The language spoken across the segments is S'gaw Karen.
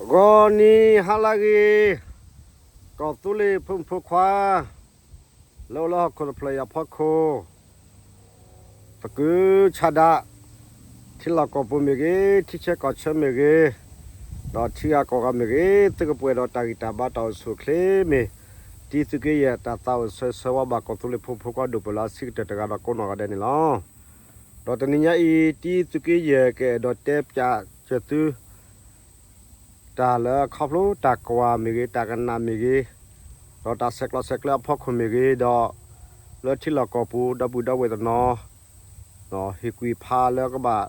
ဂီၤနံၤဟါလၢအဂ့ၤ, ကီၢ်သူလ့ၤဖိမုၣ်ဖိခွါ လၢအိၣ်လၢဟီၣ်ခိၣ်တဖျၢၣ်အံၤအဖီခိၣ်, သကုၤဆးဒး, ထံလီၢ်ကီၢ်ပူၤမ့ၢ်ဂ့ၤ, ထံဆၢကီၢ်ဆၢမ့ၢ်ဂ့ၤ, ဒီးထံဂၤကီၢ်ဂၤမ့ၢ်ဂ့ၤ, သုကပှဲၤဒီးတၢ်ဂံၢ်တၢ်ဘါတၢ်အိၣ်ဆူၣ်အိၣ်ချ့မ့ၢ်, တံသုးက့ယဲၢ်တၢ်သးအိၣ်ဆၢဆၢဝါဘၣ်ကီၢ်သူလ့ၤဖိမုၣ်ဖိခွါဒိၣ်ပၢၢ်လၢအဆံးကတၢၢ်တဂၤဒီးကိးနီၢ်ဂၤဒဲးန့ၣ်လီၤ. ဒီးတနံၤညါအံၤ တံသုးက့ယဲၢ်ကအဲၣ်ဒိးတဲပၠးစၢၤသု တၢ်လၢခီဖျိတၢ်ကွၢ်မ့ၢ်ဂ့ၤ, တၢ်ကနၣ်မ့ၢ်ဂ့ၤ, ဒီးတၢ်ဆဲးကျိးဆဲးကျၢအဖီခိၣ်မ့ၢ်ဂ့ၤ, ဒီးလၢထံလီၢ်ကီၢ်ပူၤ ဒီပုၢ်ဒီဝဲၢ်တနီၤ ဟ့ၣ်ကွံာ်ဖးလၢကဘၣ်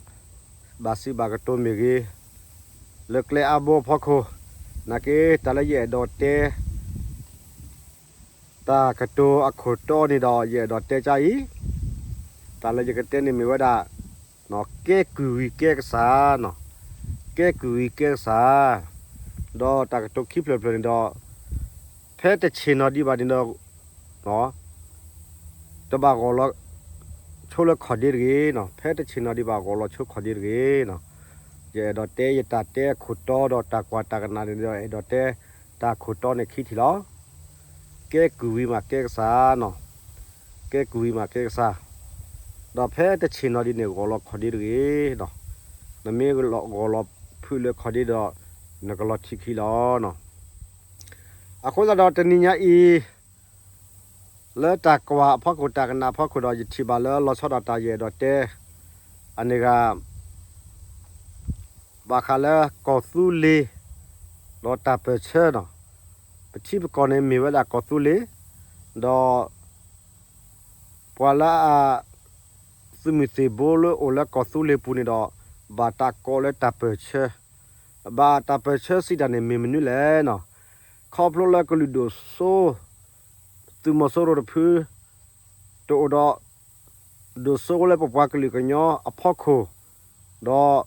ဘၣ်စံးဘၣ်ကတိၤမ့ၢ်ဂ့ၤ, လၢကျဲအါဘိအဖီခိၣ်, နာ်က့ တၢ်လၢယအဲၣ်ဒိးတဲ တၢ်ကတိၤအခိၣ်တီန့ၣ်ဒီး ယအဲၣ်ဒိးတဲကါအံၤ, တၢ်လၢယကတဲန့ၣ်မ့ၢ်ဝဲဒၣ် ကဲကုၢ်ဂံၢ်ကဲကစၢ်, ကဲကုၢ်ဂံၢ်ကဲကစၢ်, ဒီးတၢ်ကတိၤခံဖျၢၣ်ဖျၢၣ်န့ၣ်ဒီး ဖဲတဆ့ၣ်နီၤဒံးဘၣ်န့ၣ်ဒီး တဘၣ်ဂီၢ်လီၤဆိလၢခီၣ်ဒ့တဂ့ၤ, ဖဲတဆ့ၣ်နီၤဒံးဘၣ်ဂီၢ်လီၤဆိခီၣ်ဒ့တဂ့ၤ. ယအဲၣ်ဒိးတဲယတၢ်တဲအခိၣ်တီဒီးတၢ်ကွၢ်တၢ်ကနၣ်န့ၣ်ဒီး အဲၣ်ဒိးတဲတၢ်ခိၣ်တီန့ၣ်ခံထံၣ်လီၤ. ကဲကုၢ်ဂံၢ်မ့ၢ်ကဲကစၢ်, ကဲကုၢ်ဂံၢ်မ့ၢ်ကဲကစၢ်, ဒီးဖဲတဆ့ၣ်နီၤဒံးန့ၣ် ဂီၢ်လီၤခီၣ်ဒ့တဂ့ၤ, နမ့ၢ်ဂီၢ်လီၤဖုးလၢခီၣ်ဒ့ဒီး နကလီၤထံးခံလီၤ. အဃိသတးဒီးတနံၤညါအံၤ လၢတၢ်ကွၢ်အဖီခိၣ် တၢ်ကနၣ်အဖီခိၣ်ဒီး ယထံၣ်ဘၣ်လၢလီၤဆီဒၣ်တၢ်ယအဲၣ်ဒိးတဲ အန့ၣ်ဂ့ၤ ဘၣ်ဃးလၢကီၢ်သူလ့ၤ ဒီးတၢ်ပၢၢ်ဆၢန့ၣ်, ပထံပကီၢ်န့ၣ်မ့ၢ်ဝဲဒၣ်ကီၢ်သူလ့ၤ, ဒီး ပှၤလၢအ သုးမုၢ်သ့ၣ်ဘိလၢအိၣ်လၢကီၢ်သူလ့ၤပူၤန့ၣ်ဒီး ဘၣ်တၢ်ကိးလၢတၢ်ပၢၢ်ဆၢ, ဘၣ်တၢ်ပၢၢ်ဆၢစံးတၢ်န့ၣ်မ့ၢ်မနုၤလဲၣ်န့ၣ်, ခီဖျိလၢကလုာ်ဒိၣ်စိ သုးမီၤစိရိၤတဖု တအိၣ်ဒီး ဒိၣ်စိလၢပပှၤကလုာ်ကညီအဖီခိၣ်, ဒီး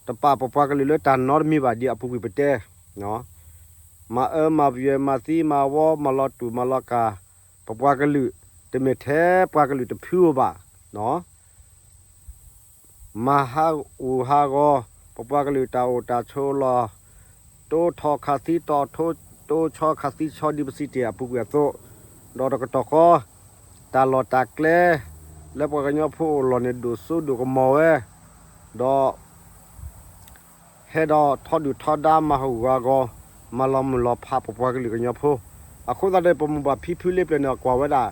တပာ်ပပှၤကလုာ်လၢတၢ်နီတမံၤဘၣ်ဒ်အပူၤကွံာ်ပတဲ, မၤအၢမၤပယွဲမၤသံမၤဝီ မၤလီၤတူာ်မၤလီၤကာ် ပပှၤကလုာ်, တမ့ၢ်ထဲပှၤကလုာ်တဖုဧိၤဘၣ်, မၤဟးဂူာ်ဟးဂီၤ ပပှၤကလုာ်တၢ်အိၣ်တၢ်ဆိးလီၢ်, တိထီၣ်ခးသံတီၢ်, တိဆီခးသံဆီ ဒ်ပစံးတ့ၢ်အပူၤကွံာ်အသိး, ဒီးတကတီၢ်ဃီ တၢ်လီၢ်တၢ်ကျဲ လၢပှၤကညီဖိအိၣ်လီၢ်န့ၣ် ဒိၣ်စိဒိၣ်ကမီၤဝဲ, ဒီး ဟဲဒီးထီဒုၣ်ထီဒါ မၤဟးဂူာ်ဟးဂီၤ, မၤလီၤမုၢ်လီၤဖးပပှၤကလုာ်ကညီဖိ, အဃိသတးဒီး ပမိၢ်ပၢ်ဖံဖုလ့ပျၢၤန့ၣ် ကွၢ်ဝဲဒၣ်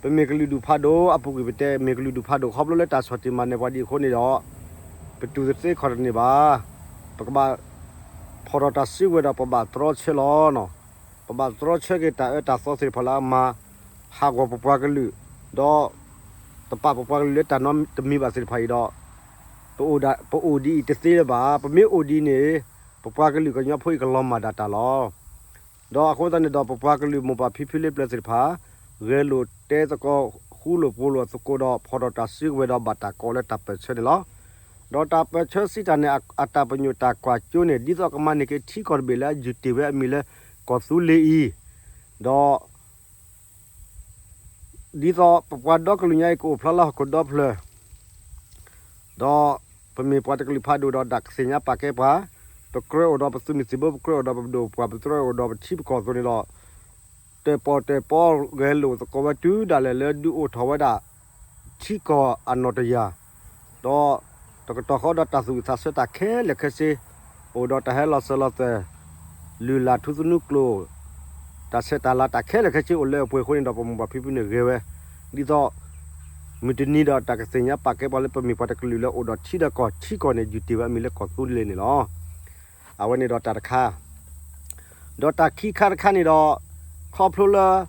ပမ့ၢ်ကလုာ်ဒူၣ်ဖးဒိၣ် အပူၤကွံာ်ပတဲ မ့ၢ်ကလုာ်ဒူၣ်ဖးဒိၣ် ခီဖျိလၢတၢ်ဆီၣ်တံၢ်မၤနၢၤပှၤဒ်အဃိန့ၣ်ဒီး ပတူၢ်တသ့ခီၣ်တန့ၢ်ဘၣ်. ပကဘၣ် ဖီၣ်ထီၣ်တၢ်စုကဝဲၤဒီး ပဘၣ်တြီဆၢလီၤ. ပဘၣ်တြီဆၢက့ၤတၢ်အၢတၢ်သီသ့ၣ်တဖၣ်လၢအမၤဟးဂီၤပပှၤကလုာ်, ဒီး တပာ်ပပှၤကလုာ်လၢတၢ်နီတမံၤဘၣ်သ့ၣ်တဖၣ်အံၤဒီး ပအိၣ်ဒ်အံၤတသ့လၢၤဘၣ်. ပမ့ၢ်အိၣ်ဒ်အံၤန့ၣ် ပပှၤကလုာ်ကညီဖိအံၤကလီၤမၢ်ဒၣ်တၢ်လီၤ. ဒီးအဃိသတးန့ၣ်ဒီး ပပှၤကလုာ်မိၢ်ပၢ်ဖံဖုလ့ပျၢၤသ့ၣ်တဖၣ် ဂဲၤလိာ်တဲသကိး ဃူလိာ်ဖိးလိာ်သကိးဒီး ဖီၣ်ထီၣ်တၢ်စုကဝဲၤဒီး ဘၣ်တၢ်ကိးလၢတၢ်ပၢၢ်ဆၢန့ၣ်လီၤ. ဒီးတၢ်ပၢၢ်ဆၢစံးတၢ်န့ၣ် အတၢ်ပညိၣ်တၢ်ကွၢ်ကၠိန့ၣ် ဒ်သိးကမၤန့ၢ်က့ၤထံကီၢ်တဘ့ၣ်လၢအယုၢ်တ့ၢ်ဝဲအမံၤလၢကီၢ်သူလ့ၤအံၤ, ဒီး ဒ်သိးပပှၤဒီကလုာ်ညါအံၤ ကအိၣ်ဖျါလၢဟီၣ်ခိၣ်ဒီဖျၢၣ် ဒီးပမ့ၢ်ပှၤတကလုာ်ဖးဒိၣ်ဒီး တၢ်ကသ့ၣ်ညါပာ်ကဲပှၤ, ပကြၢးအိၣ်ဒီးပသုးမုၢ်သံၣ်ဘိ, ပကြၢးအိၣ်ဒီးပဒိၣ်ပှၢ်, ပကြၢးအိၣ်ဒီးပထံပကီၢ်အသိးန့ၣ်ဒီး တၢၣ်ပီၣ်တၢၣ်ပီဂဲၤလိာ်သကိးဝဲတုၤဒၣ်လဲာ်လၢဒုးအိၣ်ထီၣ်ဝဲဒၣ် ထံကီၢ်အနီၣ်တယၢ်, ဒီးတကတီၢ်ဃီဒီးတၢ်သူၣ်ဝံၣ်သးဆၢတၢ်ခဲလၢာ်ခဲဆ့, အိၣ်ဒီးတၢ်ဟဲလီၤစၢၤလီၤသွဲၣ်, လုၢ်လၢ်ထူသနူကျိာ်, တၢ်ဆဲးတၢ်လၤတၢ်ခဲလၢာ်ခဲဆ့အိၣ်လၢအပှဲၤအဃိန့ၣ်ဒီး ပမိၢ်ပၢ်ဖံဖုန့ၣ်ဂဲၤဝဲ, ဒ်သိး မုၢ်တနံၤဒီးတၢ်ကသ့ၣ်ညါပာ်ကဲပှၤလၢပမ့ၢ်ပှၤတကလုာ်လၢအိၣ်ဒီးထံဒီးကီၢ်, ထံကီၢ်န့ၣ် ယုၢ်တ့ၢ်ဝဲအမံၤလၢကီၢ်သူလ့ၤန့ၣ်လီၤ. အဝဲန့ၣ်ဒီးတၢ်တခါ ဒီးတၢ်ခံခါတခါန့ၣ်ဒီး ခီဖျိလၢ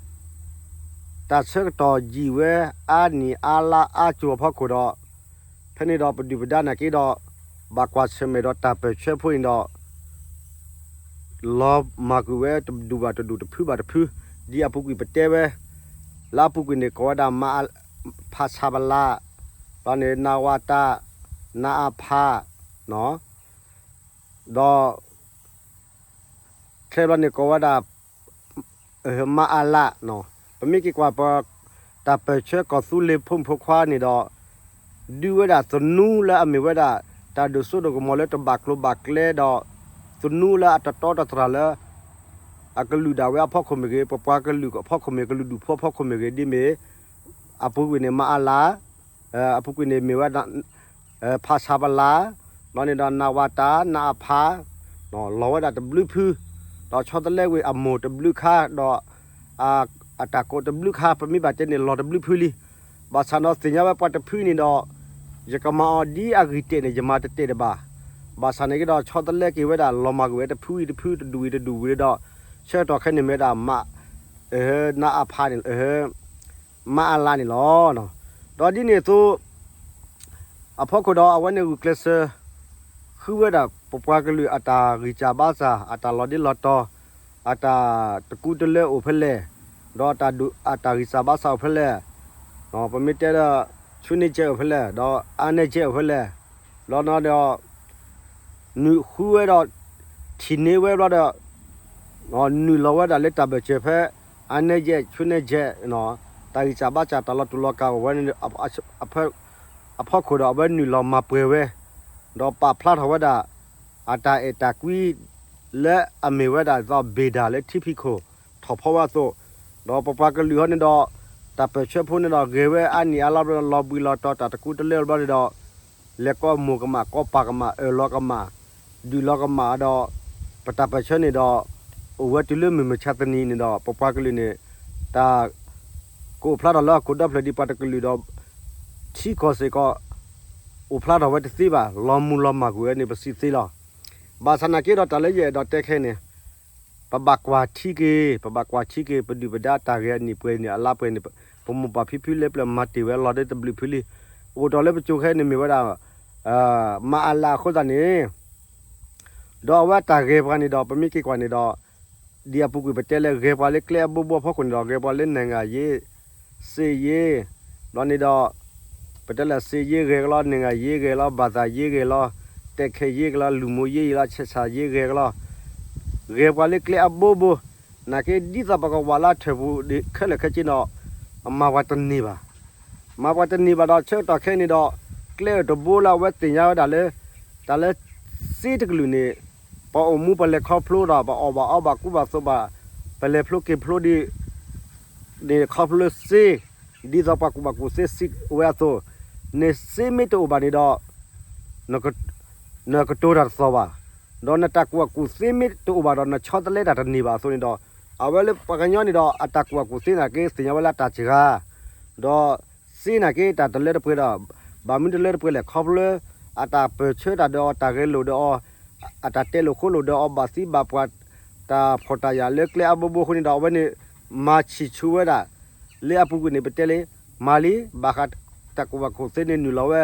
တၢ်ဆၢကတီၢ်ယံာ်ဝဲအါနံၣ်အါလါအါကၠိၤအဖီခိၣ်ဒီး ဖဲန့ၣ်ဒီးပဒုၣ်ပဒါနာ်က့ဒီး ဘၣ်ကွၢ်ဆၢၣ်မဲာ်ဒီးတၢ်ပၢၢ်ဆၢဖိအံၤဒီး လီၤမၢ်ကွံာ်ဝဲတဒူၣ်ဘၣ်တဒူၣ်တဖုဘၣ်တဖု ဒ်အပူၤကွံာ်ပတဲဝဲ လၢအပူၤကွံာ်န့ၣ် ကိးဝဲဒၣ် ဖဆပလ, ဘျီန့ၣ် နဝတ, နအဖ, ဒီး ခဲဘျီန့ၣ်ကိးဝဲဒၣ် မအလနီၤ, ပမ့ၢ်က့ၤကွၢ်ပ တၢ်ပၢၢ်ဆၢကီၢ်သူလ့ၤဖိမုၣ်ဖိခွါန့ၣ်ဒီး ဒုးဝဲဒၣ်သနူလၢအမ့ၢ်ဝဲဒၣ် တၢ်ဒိၣ်စိဒိၣ်ကမီၤလၢတဘၣ်ကျိၤဘၣ်ကျဲဒီး သနူလၢအတတီတတြၢ်လၢ အကလုာ်ဒၣ်ဝဲအဖီခိၣ်မ့ၢ်ဂ့ၤ, ပပှၤကလုာ်အဖီခိၣ်မ့ၢ်ဂ့ၤ, ကလုာ်ဒူၣ်ဖိအဖီခိၣ်မ့ၢ်ဂ့ၤ, ဒ်မ့ၢ် အပူၤကွံာ်န့ၣ် မအလ, အပူၤကွံာ်န့ၣ်မ့ၢ်ဝဲဒၣ် ဖဆပလ, ဒီးန့ၣ်ဒီး နဝတ, နအဖ, လီၤဝဲဒၣ်တဘျုးဖု, ဒီးဆီတလဲကွံာ်အမိၢ်တဘျုးခါ, ဒီး အတၢ်ကိးတဘျုးခါ ပမ့ၢ်ဘၣ်တဲန့ၣ် လီၤတဘျုးဖုလံ. ဘၣ်ဆၣ်ဒီးသ့ၣ်ညါဝဲပှၤတဖုန့ၣ်ဒီး ယကမၤအီၤဒ်အဂံၢ်တဲာ်န့ၣ် ယမၤတတဲာ်တဘၣ်. ဘၣ်ဆၣ်န့ၣ်က့ဒီး ဆီတလဲက့ၤဝဲဒၣ် လီၤမၢ်ကွံာ်ဝဲတဖုဝံၤတဖု တဒူၣ်ဝံၤတဒူၣ်ဝံၤဒီး ဆၢကတီၢ်ခဲအံၤန့ၣ်မ့ၢ်ဝဲဒၣ် မ နအဖန့ၣ် မအလန့ၣ်လီၤ. ဒီးဒ်န့ၣ်အသိး အဖီခိၣ်ဒီးအဝဲန့ၣ်ဂုာ်ကျဲးစၢး ဃုဝဲဒၣ်ပပှၤကလုာ်အတၢ်ဂံၢ်စၢ်ဘါစၢ် အတၢ်လီၤဒ့လီၤတီၤ အတၢ်တကူတလၢအိၣ်ဖဲလဲၣ်, ဒီးအတၢ်ဂံၢ်စၢ်ဘါစၢ်အိၣ်ဖဲလဲၣ်, ပမ့ၢ်တဲဒီး ဆူန့ၢ်ကဲအိၣ်ဖဲလဲၣ်, ဒီးအါန့ၢ်ကဲအိၣ်ဖဲလဲၣ်, ဘျီနီၤဒီး နုာ်ဃုဝဲဒီး ထံၣ်န့ၢ်ဝဲဘျီဒီး နုာ်လီၤဝဲဒၣ်လၢတၢ်ဘၢၣ်စၢၤဖဲ အါနဲကဲ ဆူနဲကဲ တၢ်ဂံၢ်စၢ်ဘါစၢ် တၢ်လီၤတူာ်လီၤကာ်အိၣ်ဝဲန့ၣ် အဖီခိၣ်ဒီး အဝဲနုာ်လီၤမၤပှဲၤဝဲ ဒီးပာ်ဖျါထီၣ်ဝဲဒၣ် အတၢ်အဲၣ်တၢ်ကွံ လၢအမ့ၢ်ဝဲဒၣ်ဒ်သိးဘ့ၣ်ဒၣ်လၢထံဖံးခိၣ်ထီၣ်ဖီဝဲအသိး, ဒီးပပှၤကလုာ်ဟီန့ၣ်ဒီး တၢ်ပၢၢ်ဆၢဖိန့ၣ်ဒီး ဂဲၤဝဲအါနံၣ်အါလါဘျီဒီး လီၤဘှံးလီၤတီၤ တၢ်တကူတလၢဘျီန့ၣ်ဒီး လဲၤကိးမိၢ်ကမၣ် ကိးပၢ်ကမၣ် အၢၣ်လီၤကမၣ် ဒုးလီၤကမၣ်ဒီး ပတၢ်ပၢၢ်ဆၢန့ၣ်ဒီး အိၣ်ဝဲတုၤလၢမုၢ်မဆါတနံၤန့ၣ်ဒီး ပပှၤကလုာ်န့ၣ် တၢ် ကအိၣ်ဖျါထီၣ်လၢဟီၣ်ခိၣ်ဒီဖျၢၣ်ဒ်ပှၤတကလုာ်ဒီး ထံကီၢ်စ့ၢ်ကီး အိၣ်ဖျါထီၣ်ဝဲတသ့ဘၣ်, လီၤမုၢ်လီၤမၢ်ကွံာ်ဝဲန့ၣ် ပစံးသ့လီၤ. ဘၣ်ဆၣ်နာ်က့ဒီး တၢ်လၢယအဲၣ်ဒိးတဲခဲအံၤန့ၣ် ပဘၣ်ကွၢ်ထံက့ၤ, ပဘၣ်ကွၢ်ထံက့ၤ ပဒုၣ်ပဒါတၢ်ဂဲၤအနံၣ်ပှဲၤန့ၣ် အလါပှဲၤန့ၣ် ပမိၢ်ပၢ်ဖံဖုလၢပျၢၤမၤတ့ၢ်ဝဲလီၤဒ်တဘျုးဖုလံ. အိၣ်တ့ၢ်လၢပစိၤခဲအံၤန့ၣ်မ့ၢ်ဝဲဒၣ် မအလအဃိသတးန့ၣ် ဒီးအဝဲတၢ်ဂဲၤပှၤန့ၣ်ဒီး ပမ့ၢ်က့ၤကွၢ်န့ၣ်ဒီး ဒ်အပူၤကွံာ်ပတဲလၢဂဲၤပှၤလၢကျဲအဘိဘိအဖီခိၣ်န့ၣ်ဒီး ဂဲၤပှၤလၢ နိုင်ငံရေး, စစ်ရေး, ဒီးန့ၣ်ဒီး ပတဲလၢ စစ်ရေး ဂဲၤကလီ, နိုင်ငံရေး ဂဲၤလီ, ဘာသာရေး ဂဲၤလီ, တိုက်ခိုက်ရေး ဂဲၤလီ, လူမျိုးရေး ဂဲၤလီ, ဆက်ဆံရေး ဂဲၤကလီ, ဂဲၤပှၤလၢကျဲအဘိဘိ, နာ်က့ဒ်သိးပကဝၤလၢထၢၣ်ပူၤခဲလၢာ်ခဲဆ့ဒီး အမၤပှၤတန့ၢ်ဘၣ် မၤပှၤတန့ၢ်ဘၣ်ဒီး ဆၢကတီၢ်ခဲအံၤန့ၣ်ဒီး ကျဲအတဘိလၢအဝဲသ့ၣ်ညါဝဲဒၣ်လၢ တၢ်လၢစ့တကလုာ်န့ၣ် ပအိၣ်မူပလဲၤခီဖျိဒီး ပအီၣ်ဘၣ်အီဘၣ်ကူဘၣ်သိးဘၣ် ပလဲၤဖျိက့ၤဖျိဒ်န့ၣ် ခီဖျိလၢစ့ ဒ်သိးပှၤကူၣ်ဘၣ်ကူၣ်သ့စံးဝဲအသိး နစ့မ့ၢ်တအိၣ်ဘၣ်န့ၣ်ဒီး နကတိၤတၢ်တသီၣ်ဘၣ်, ဒီးနတၢ်ကူၣ်ဘၣ်ကူၣ်သ့မ့ၢ်တအိၣ်ဘၣ်ဒီး နဆီတလဲတၢ်တန့ၢ်ဘၣ်အသိးန့ၣ်ဒီး အဝဲလၢပှၤကညီန့ၣ်ဒီး အတၢ်ကူၣ်ဘၣ်ကူၣ်သ့နာ်က့ သ့ၣ်ညါဝဲလၢအတၢ်စှၤ ဒီးစ့နာ်က့ တၢ်တလၢတပှဲၤဒီး ဘၣ်မနုၤတလၢတပှဲၤလဲၣ် ခီဖျိလၢ အတၢ်ပၢၢ်ဆၢတၢ်ဒီးအီၤ တၢ်ဂဲၤလိာ်ဒီးအီၤ အတၢ်တဲလိာ်ဃိလိာ်ဒီးအီၤ ဘၣ်သံဘၣ်ပှၢ် တၢ်ဖှီၣ်တၢ်ယာ်လၢကျဲအဘိဘိအဃိန့ၣ်ဒီး အဝဲန့ၣ် မၤဆံၣ်ဆူဝဲဒၣ် လၢအပူၤကွံာ်န့ၣ် ပတဲလံ မၤလံ ဘၣ်ဃးတၢ်ကူၣ်ဘၣ်ကူၣ်သ့န့ၣ် နုာ်လီၤဝဲ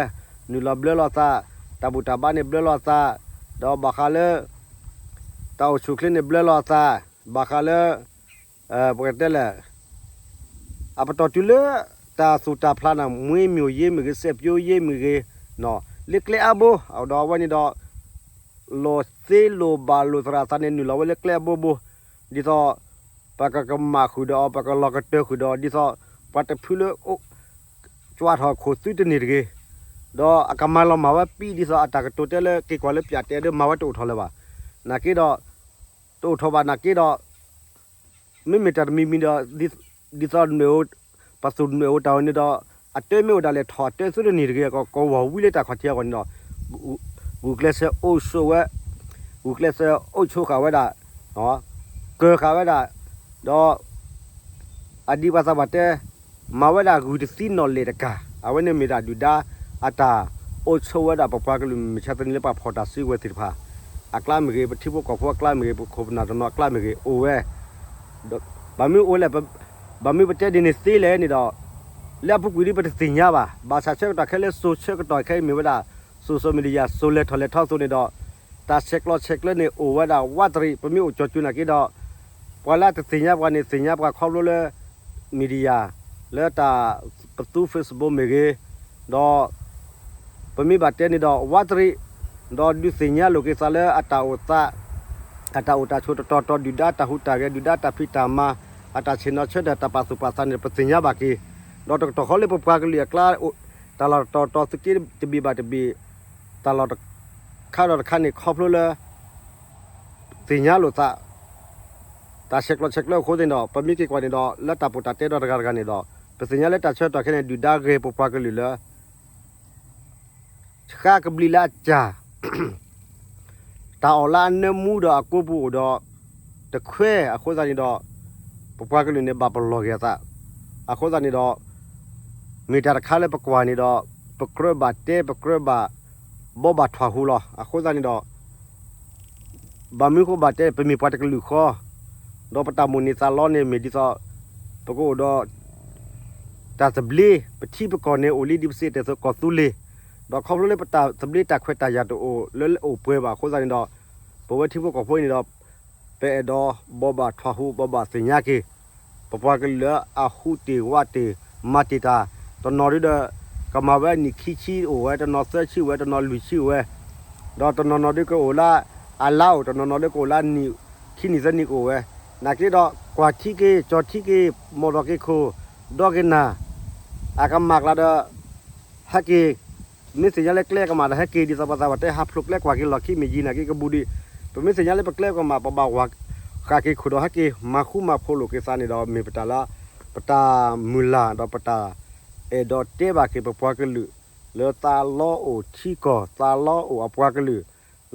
နုာ်လီၤဘျၢလီၤသး တၢ်ဘူၣ်တၢ်ဘါန့ၣ်ဘျၢလီၤသး ဒီးဘၣ်ဃးလၢ တၢ်အိၣ်ဆူၣ်ချ့န့ၣ်ဘျၢလီၤသး ဘၣ်ဃးလၢ ပကတဲလဲၣ် အပတီၢ်တုၤလၢ တၢ်သူၣ်တၢ်ဖျးန့ၣ် မွေးမြူရေးမ့ၢ်ဂ့ၤ စိုက်ပျိုးရေးမ့ၢ်ဂ့ၤ လၢကျဲအါဘိ ဒီးအဝဲန့ၣ်ဒီး လိာ်သ့လိာ်ဘၣ်လိာ်သရၣ်သးန့ၣ် နုာ်လီၤဝဲလၢကျဲအဘိဘိ ဒ်သိး ပကကမၣ်ဃုာ်ဒီးအီၤ ပကလီၤကတၢၢ်ဃုာ်ဒီးအီၤ ဒ်သိး ပှၤတဖုလၢ ကွၢ်ထီၣ်ခိၣ်သုတန့ၢ်တဂ့ၤ ဒီးအကမၤလီၤမၢ်ဝဲပံ ဒ်သိးအတၢ်ကတိၤတဲလၢက့ၤကွၢ်လၢပၠးတဲဒၢမၤဝဲတအိၣ်ထီၣ်လၢၤဘၣ်. နာ်က့ဒီး တအိၣ်ထီၣ်ဘၣ်နာ်က့ဒီး မ့မ့ၢ်တၢ်တမံၤမံၤဒီး ဒ်သိး ပသူၣ်နွဲၣ်အိၣ်တၢ်အိၣ်န့ၣ်ဒီး အတၢ်မ့ၢ်အိၣ်ဒၣ်လဲာ်ထီၣ်အတၢ်သုတန့ၢ်တဂ့ၤ ကဝီၤဝံလၢတၢ်ခီၣ်ထံးအဂီၢ်န့ၣ်ဒီး ဂုာ်ကျဲးစၢးအိၣ်ဆိးဝဲ ဂုာ်ကျဲးစၢးအိၣ်ဆိးဃာ်ဝဲဒၣ် ကၢၤဃာ်ဝဲဒၣ် ဒီး အဒံးပှၤသးပှၢ်တဲ မၤဝဲဒၣ်ဂုၢ်တသံနီၣ်လဲၢ်တကၢ် အဝဲန့ၣ်မ့ၢ်ဒၣ်ဒုၣ်ဒါအတၢ်အိၣ်ဆိးဝဲဒၣ်ပပှၤကလုာ်မုၢ်မဆါတနံၤလၢပှၤဖီၣ်တၢ်စုကဝဲၤသ့ၣ်တဖၣ် အကျါမ့ၢ်ဂ့ၤ ပထံဖိကီၢ်ဖိအကျါမ့ၢ်ဂ့ၤ ပခိၣ်ပနၢ်တနီၤအကျါမ့ၢ်ဂ့ၤ အိၣ်ဝဲ ဘၣ်မနုၤအိၣ်လဲၣ် ဘၣ်မနုၤပတဲဒ်န့ၣ်သ့လဲၣ်န့ၣ်ဒီး လၢအပူၤကွံာ်ဒ်ပတသ့ၣ်ညါဘၣ် ဘၣ်ဆၣ်ဆၢကတီၢ်ခဲလၢစိၤဆၢကတီၢ်ခဲအံၤမ့ၢ်ဝဲဒၣ် social media စိၤလဲၤထီၣ်လဲၤထီအသိးန့ၣ်ဒီး တၢ်ဆဲးကျိးဆဲးကျၢန့ၣ်အိၣ်ဝဲဒၣ်ဝးတရံး ပမ့ၢ်အိၣ်ကၠီၤကၠူၤနာ်က့ဒီး ပှၤလၢအတသ့ၣ်ညါပှၤန့ၣ် သ့ၣ်ညါပှၤခီဖျိလၢ media လၢတၢ်ပသူ Facebook မ့ၢ်ဂ့ၤ ဒီး ပမ့ၢ်ဘၣ်တဲန့ၣ်ဒီး ဝးတရံး ဒီးဒုးသ့ၣ်ညါလိာ်က့ၤသးလၢအတၢ်အိၣ်သး အတၢ်အိၣ်တၢ်ဆိးတတီၤတီၤ ဒုၣ်ဒါတၢ်ဟူးတၢ်ဂဲၤ ဒုၣ်ဒါတၢ်ဖံးတၢ်မၤ အတၢ်ဆ့ၣ်နီၤဆၢထၢၣ် တၢ်ပာ်သူၣ်ပာ်သးန့ၣ် ပသ့ၣ်ညါဘၣ်က့ၤ ဒီးတကတီၢ်ဃီလၢပပှၤကလုာ်အကျါ တၢ်လီၢ်တတီၤတီၤ သုးက့တဘ့ၣ်ဘၣ်တဘ့ၣ် တၢ်လီၢ်တခါဒီးတခါန့ၣ် ခီဖျိလၢ သ့ၣ်ညါလိာ်သး တၢ်ဆဲးကျိးဆဲးကျၢအဃိသ့ၣ်န့ၣ်ဒီး ပမ့ၢ်က့ၤကွၢ်န့ၣ်ဒီး လၢတၢ်ပီးတၢ်တဲဒီးတဂၤတဂၤန့ၣ်ဒီး ပသ့ၣ်ညါလၢတၢ်ဆၢကတီၢ်ခဲအံၤန့ၣ် ဒုၣ်ဒါဂဲၤပပှၤကလုာ်လၢ ဆှါကဘျံးလၢအစၢ် တၢ်အီၣ်လၢအနၢမူဒီးအကိာ်ပူၤအိၣ်ဒီး တခွဲအဃိသတးန့ၣ်ဒီး ပပှၤကလုာ်န့ၣ် ဘၣ်ပလီၢ်က့ၤအသး အဃိသတးန့ၣ်ဒီး မ့ၢ်တၢ်တခါလၢပကွၢ်န့ၣ်ဒီး ပကြၢးဘၣ်တဲ ပကြၢးဘၣ် ဘိးဘၣ်ထွဲဟူလီၤ. အဃိသတးန့ၣ်ဒီး ဘၣ်မနုၤဃိဘၣ်တဲ ပမ့ၢ်ပှၤတကလုာ်ဃီ ဒီးပတၢ်မိၣ်န့ၢ်သးလီန့ၣ် မ့ၢ်ဒ်သိး ပကအိၣ်ဒီး တၢ်သဘျ့ ပထံပကီၢ်န့ၣ်အိၣ်လံ ဒ်ပစံးတဲာ်သ့ ကီၢ်သူလ့ၤ ဒီးခီဖျိလၢပတၢ်သဘျ့တၢ်ခွဲးတၢ်ယာ်တအိၣ်လၢအိၣ်ပှဲၤဘၣ်အဃိသတးန့ၣ်ဒီး ပဝဲထံဖိကီၢ်ဖိအံၤန့ၣ်ဒီး ပအဲၣ်ဒိးဘိးဘၣ်ထွဲဟူ ဘိးဘၣ်သ့ၣ်ညါက့ၤ ပပှၤကလုာ်လၢအဟူးတ့ၢ်ဝးတ့ၢ် မၤတ့ၢ်တၢ် တနီၤဒုဒီး ကမၤဝဲအနံၣ်ခံဆံအိၣ်ဝဲ တနီၤသၢဆံအိၣ်ဝဲ တနီၤလွံၢ်ဆံအိၣ်ဝဲ ဒီးတနီၤနီၤဒုကအိၣ်လၢအလါအိၣ် တနီၤနီၤဒုကအိၣ်လၢအနံၣ် ခံနံၣ်သၢနံၣ်ကအိၣ်ဝဲ နာ်က့ဒီး ကွၢ်ထံက့ၤ ကၠီထံက့ၤ မိၣ်ဒီးက့ၤခိၣ် ဒီက့ၤနၢ် အကမၣ်ကျါဒီး ဟဲက့ၤ မ့ၢ်သ့ၣ်ညါလၢကျဲကမၣ်ဒီးဟဲက့ၤ ဒ်သိးပှၤသးပှၢ်တဲ ဟးဖျိးကျဲကွၢ်က့ၤလီၢ်ခံမ့ၢ်ယံၤ နာ်က့ကဘူးဒံး ပမ့ၢ်သ့ၣ်ညါလၢပကျဲကမၣ် ပဘၣ်ဝၤဃာ်က့ၤခိၣ်ဒီးဟဲက့ၤ မၤဃူမၤဖိးလိာ်က့ၤသးန့ၣ်ဒီး မ့ၢ်ပတၢ်လၢ ပတၢ်မုၢ်လၢ်ဒီးပတၢ်အဲၣ်ဒိးတဲဘၣ်က့ၤပပှၤကလုာ် လၢသးလီအိၣ်ထံကီၢ် သးလီအိၣ်အပှၤကလုာ်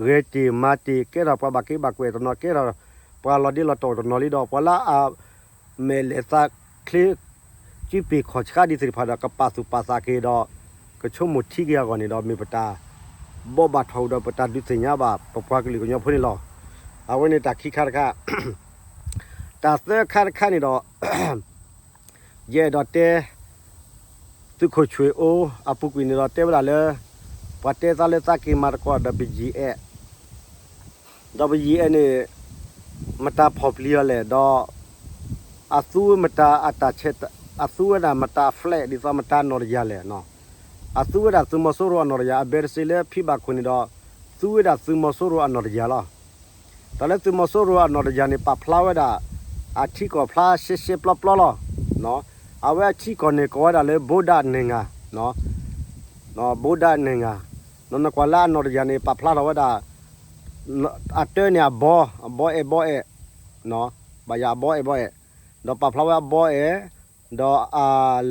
ဂဲၤတ့ၢ်မၤတ့ၢ် ကဲထီၣ်ပှၤဘၣ်က့ဘၣ်ကွဲးတနီၤ ကဲထီၣ်ပှၤလီၤဒ့လီၤတီၢ်တနီၤလံဒီး ပှၤလၢအ မဲာ်လဲၤသးချ့ စုပ့ၤခီၣ်ဆှါဒ်သ့ၣ်တဖၣ်ဒီး ကပာ်သူၣ်ပာ်သးက့ၤဒီး ကဆိကမိၣ်ထံက့ၤအဂီၢ်န့ၣ်ဒီး မ့ၢ်ပတၢ်ဘိးဘၣ်ထွဲဟူဒီး ပတၢ်ဒုးသ့ၣ်ညါဘၣ် ပပှၤကလုာ်ကညီဖိန့ၣ်လီၤ. အဝဲန့ၣ်တၢ်ခံခါတခါ တၢ်သၢခါတခါန့ၣ်ဒီး ယအဲၣ်ဒိးတဲ သုးခိၣ်ဆွ့ၣ်အိ အပူၤကွံာ်န့ၣ်ဒီး တဲဝဲဒၣ်လၢ ပှၤတဲသးလၢသးက့ၤမၤသကိးဒီးပယံာ်အဲၣ် ဒီးပယံာ်အဲၣ်န့ၣ် မတၤဖီၣ်ပျံၤအီၤလဲၣ် ဒီး အသူဝဲမတၤအတၢ်ဆဲး အသူဝဲဒၣ်မတၤအ flag ဒ်သိးမတၤအနီၣ်တယၢ်လဲၣ် အသူဝဲဒၣ်သုးမီၤစိရိၤအနီၣ်တယၢ် အဘဲတစ့လၢဖံဘၣ်ခိၣ်န့ၣ်ဒီး သူဝဲဒၣ်သုးမီၤစိရိၤအနီၣ်တယၢ်လီၤ. တၢ်လၢသုးမီၤစိရိၤအနီၣ်တယၢ်န့ၣ် ပာ်ဖျါဝဲဒၣ် အထံကီၢ်ဖျါရှဲရှဲပျီပျီလီၤ. အဝဲအထံကီၢ်န့ၣ် ကိးဝဲဒၣ်လၢ ဗုဒ္ဓနိုင်ငံ ဗုဒ္ဓနိုင်ငံ နကွၢ်လၢအနီၣ်တယၢ်န့ၣ် ပာ်ဖျါထီၣ်ဝဲဒၣ် အတၢန့ၣ်အဘီ အဘီအဲၣ်ဘီအဲၣ် ဘၣ်ယၤအဘီအဲၣ်ဘီအဲၣ် ဒီးပာ်ဖျါဝဲအဘီအဲၣ် ဒီးအ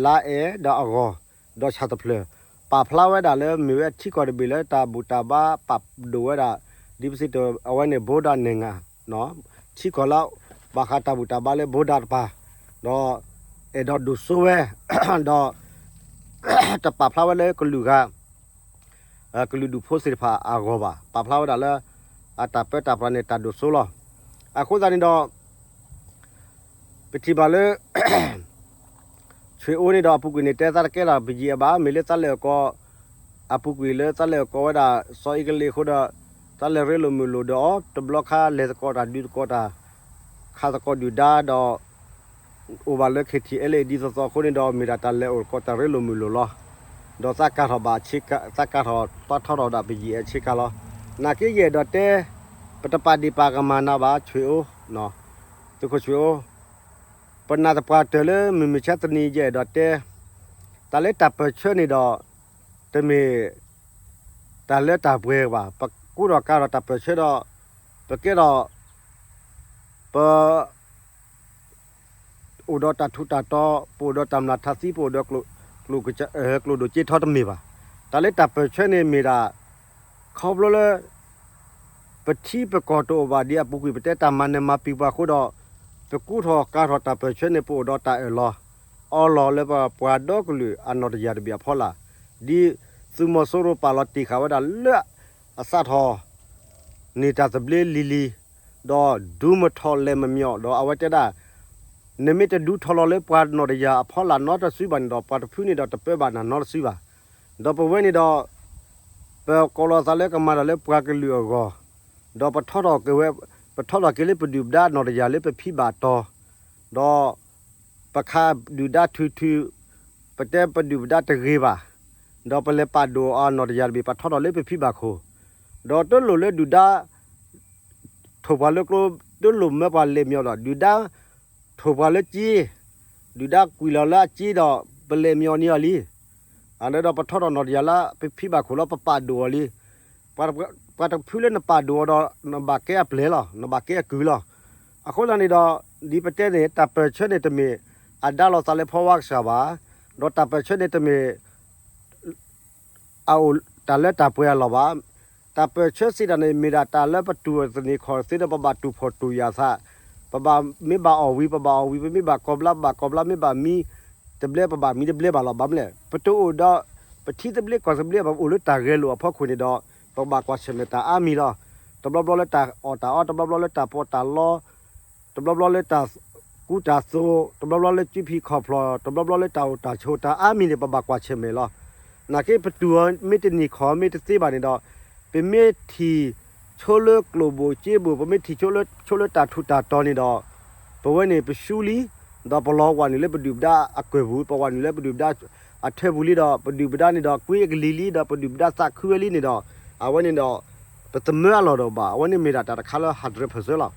လါအဲၣ် ဒီးအဂီၤ ဒီးဆၣ်တဖျၢၣ် ပာ်ဖျါဝဲဒၣ်လၢမ့ၢ်ဝဲထံကီၢ်တဘ့ၣ်လၢတၢ်ဘူၣ်တၢ်ဘါပာ်ဒိၣ်ဝဲဒၣ် ဒ်ပစံးတၢ်အဝဲန့ၣ် ဗုဒ္ဓနိုင်ငံ ထံကီၢ်လၢ ဘၣ်ဃးတၢ်ဘူၣ်တၢ်ဘါလၢ ဗုဒ္ဓတပၤ ဒီး အဲၣ်ဒိးဒိၣ်စိဝဲ ဒီး တပာ်ဖျါဝဲလၢကလုာ်ဂၤ ကလုာ်ဒူၣ်ဖိသ့ၣ်တဖၣ်အဂီၢ်ဘၣ် ပာ်ဖျါဝဲဒၣ်လၢ အတၢ်ပၢတၢ်ပြးန့ၣ် တၢ်ဒိၣ်စိလီၤ. အဃိသတးန့ၣ်ဒီး ပထံၣ်ဘၣ်လၢ ဆွ့ၣ်အိန့ၣ်ဒီးအပူၤကွံာ်န့ၣ် တဲသးတကဲလီၤ ပယံာ်အဲၣ်ဘၣ် မ့ၢ်လၢသးလဲၤအကိး အပူၤကွံာ်လၢသးလဲၤအကိးဝဲဒၣ် စီၤအ့ကလံးအဃိဒီး သးလဲၤရ့လိာ်မုာ်လိာ်ဒီးအီၤ တဘျီခါလဲၤသကိးတၢ်ဒုးသကိးတၢ် ခးသကိးဒုၣ်ဒါဒီး အိၣ်ဘၣ်လၢ KTLA ဒ်သိးသိးအဃိန့ၣ်ဒီး မ့ၢ်ဒၣ်တၢ်လဲၤအိၣ်သကိးတၢ်ရ့လိာ်မုာ်လိာ်လီၤ. ဒီးသးကၤထီၣ်ဘၣ်ဆ့ကၤ သးကၤထီၣ်သးထီထီၣ်ဒၣ်ပယံာ်အဲၣ်ဆ့ကၤလီၤ. နာ်က့ယအဲၣ်ဒိးတဲ ပတပာ်ဒ့ၣ်ပာ်ကမၣ်နၤဘၣ် ဆွ့ၣ်အိ သုးခိၣ်ဆွ့ၣ်အိ ပနာ်သပှၢ်တၢၢ်လၢမုၢ်မဆါတနံၤယအဲၣ်ဒိးတဲ တၢ်လၢတၢ်ပၢၢ်ဆၢန့ၣ်ဒီး တမ့ၢ် တၢ်လၢတၢ်ပှဲၤဘၣ် ပကူထီၣ်ကၤထီၣ်တၢ်ပၢၢ်ဆၢဒီး ပကဲထီၣ် ပ အိၣ်ဒီးတၢ်ထူးတၢ်တီၤ ပအိၣ်ဒီးတၢ်မျၢ်ထးသံ ပအိၣ်ဒီး ကျိၣ်ဒိၣ်က့ထီတမ့ၢ်ဘၣ်. တၢ်လၢတၢ်ပၢၢ်ဆၢန့ၣ်မ့ၢ်ဒၣ် ခီဖျိလၢ ပထံပကီၢ်တအိၣ်ဘၣ်ဒ်အပူၤကွံာ် ပတဲတၢ်မၤနၢၤမၤပံၤပှၤအဃိဒီး ပကူထီၣ်ကၤထီၣ်တၢ်ပၢၢ်ဆၢန့ၣ် ပအိၣ်ဒီးတၢ်အၢၣ်လီၤ အီလီၤလၢပပှၤဒီကလုာ်အနီၣ်တယၢ်တဘ့ၣ်အဖီလာ် ဒ်သုးမီၤစိရိၤပာ်လီၤတ့ၢ်ဃာ်ဝဲဒၣ်လၢ အစးထီၣ် န့ၢ်တၢ်သဘျ့လံၤလံၤ ဒီးဒူမထီၣ်လဲၣ်မမျီၣ် ဒီးအဝဲတဲဒၣ် နမ့ၢ်တဒူထီၣ်လီၤလၢပှၤနီၣ်တယၢ်အဖီလာ်နီတစုဘၣ်န့ၣ်ဒီး ပှၤတဖုန့ၣ်ဒီးတပၢဘၣ်နၤနီတစုဘၣ်. ဒီးပဝဲန့ၣ်ဒီး ပကိးလီၤသးလၢကမၤတၢ်လၢပှၤကလုာ်အဂီၢ် ဒီးပထီထီၣ်က့ၤဝဲ ပထီထီၣ်က့ၤလၢပဒုၣ်ပဒါနီၣ်တယၢ်လၢပဖံးဘၣ်တီၤ ဒီး ပခးဒုၣ်ဒါထုးထုး ပတဲပဒုၣ်ပဒါတဂ့ၤဘၣ်, ဒီးပလဲၤပာ်ဒိၣ်အီၤနီၣ်တယၢ်တဘ့ၣ် ပထီထီၣ်လၢပဖံးဘၣ်ခိၣ်, ဒီးတလိၣ်လၢဒုၣ်ဒါ ထိၣ်ပှၤလၢကျိ တလိၣ်မၢပှၤလဲၤမံၤအီၤဒီး ဒုၣ်ဒါ ထိၣ်ပှၤလၢက့, ဒုၣ်ဒါကွံာ်လီၤလၢအက့ဒီး ပလဲၤမံၤအီၤန့ၢ်အီၤလံ. အန့ၣ်ဒီးပထီထီၣ်နီၣ်တယၢ်လၢပဖံးဘၣ်ခိၣ်လီၤ ပပာ်ဒိၣ်အီၤလံ. ပှၤ ပှၤတဖုလၢနပာ်ဒိၣ်အီၤဒီး နဘၣ်ကဲအပျဲၢ်လီၤ, နဘၣ်ကဲအကုၢ်လီၤ. အဃိသတးန့ၣ်ဒီး ဒ်ပတဲန့ၣ် တၢ်ပၢၢ်ဆၢန့ၣ်တမ့ၢ်အဒါလီၤသးလၢဖီဝါကစၢ်ဘၣ်, ဒီးတၢ်ပၢၢ်ဆၢန့ၣ်တမ့ၢ် အအိၣ်တၢ်လၢတၢ်ပှဲၤအလီၢ်ဘၣ်. တၢ်ပၢၢ်ဆၢစံးတၢ်န့ၣ် မ့ၢ်ဒၣ်တၢ်လၢပတူၢ်သန့ၤခီၣ်သ့ဒီး ပဘၣ်တူၢ်ဖှီၣ်တူၢ်ယာ်သး, ပဘၣ်မ့ၢ်ဘၣ်အီၣ်ဝံၤ ပဘၣ်အီၣ်ဝံၤ, ပမ့ၢ်ဘၣ်ကီၢ်ဘျါ ပဘၣ်ကီၢ်ဘျါ, မ့ၢ်ဘၣ်မံတဘျဲ ပဘၣ်မံတဘျဲဘၣ်လီၤ. ဘၣ်မနုၤလဲၣ် ပတအိၣ်ဒီး ပထံသဘျ့ကီၢ်သဘျ့ ပအိၣ်လၢတၢ်ဂဲၤလိာ်အဖီခိၣ်န့ၣ်ဒီး ပဘၣ်ကွၢ်ဆၢၣ်မဲာ်တၢ်အါမံၤလီၤ. တဘျီဘျီလၢတၢ်အီၣ်တၢ်အီ, တဘျီဘျီလၢတၢ်ပီးတၢ်လီ, တဘျီဘျီလၢတၢ်ကူတၢ်သိး, တဘျီဘျီလၢကၠူဖံးခီၣ်ဖျီၣ်, တဘျီဘျီလၢတၢ်အိၣ်တၢ်ဆိးတၢ်အါမံၤန့ၣ် ပဘၣ်ကွၢ်ဆၢၣ်မဲာ်လီၤ. နာ်က့ပတူၢ်အီၤမ့ၢ်တန့ၢ်ခီၣ်မ့ၢ်တသ့ဘၣ်န့ၣ်ဒီး ပမ့ၢ်ထံၣ်ဆိလၢကျိၣ်ဘိၣ်စ့ဘိၣ်, ပမ့ၢ်ထံၣ်ဆိလၢ ဆိလၢတၢ်ထူးတၢ်တီၤန့ၣ်ဒီး ပဝဲန့ၣ်ပရှူလံ, ဒီးပလီၤဝးနုာ်လၢပဒုၣ်ပဒါအကၢၢ်ပူၤ, ပဝးနုာ်လၢပဒုၣ်ပဒါအထၢပူၤလံဒီး ပဒုၣ်ပဒါန့ၣ်ဒီး ကွ့အကလံၤလံဒီး ပဒုၣ်ပဒါသးခုဝဲလံန့ၣ်ဒီး အဝဲန့ၣ်ဒီး ပသမၢအလီၢ်ဒီးဘၣ်. အဝဲန့ၣ်မ့ၢ်ဒၣ်တၢ်တခါလၢ hundred percent လီၤ.